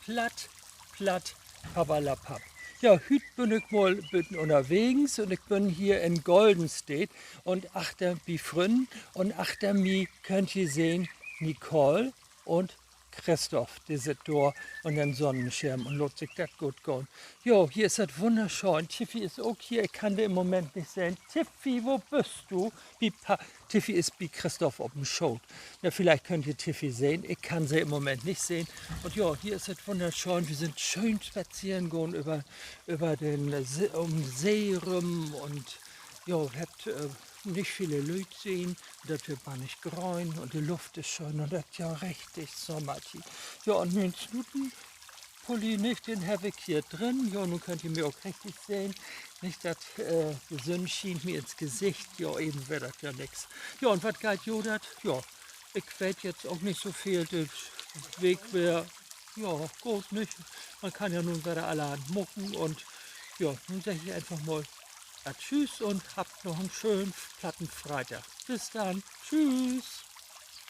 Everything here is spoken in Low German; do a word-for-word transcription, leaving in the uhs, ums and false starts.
Platt, platt, papperlapapp. Ja, hüüt bün ik mal buten ünnerwegens un ik bün hier in Goldenstedt un achter bi Frünnen un achter mi köönt ji sehn, Nicole un Christoph, de sitt dor ünner'n Sonnenschirm un laat sik dat goot gahn. Jo, hier is dat wunnerschöön. Tiffy is ok hier. Ik kann de in'n Moment nich sehn. Tiffy, wo büst du? Bi Pa-, Tiffy is bi Christoph op 'n Schoot. Na, villicht köönt ji Tiffy sehn. Ik kann se in'n Moment nich sehn. Un ja, hier is dat wunnerschöön. Wi sünd schöön spazeren gahn över, över den, äh, See, üm See rüm un, ja, hebbt, äh, nich vele Lüüd sehn. Dat weer bannig gröön un de Luft is schöön un dat ja richtig Sommertiet. Ja, un mien Snutenpulli nich, den heff ik hier drin. Ja, nu köönt ji mi ok richtig sehn. Nich dat, äh, de Sünn schient mi in't Gesicht. Ja, even weer dat ja nix. Ja, un wat geiht jo dat? Ja, ik weet jetzt ok nich so veel. De Week weer, ja, goot, nich? Man kann ja nu wedder allerhand maken un, ja, nu segg ik eenfach mal, äh, tschüüs un habt noch en schönen platten Freedag. Bis denn. Tschüüs.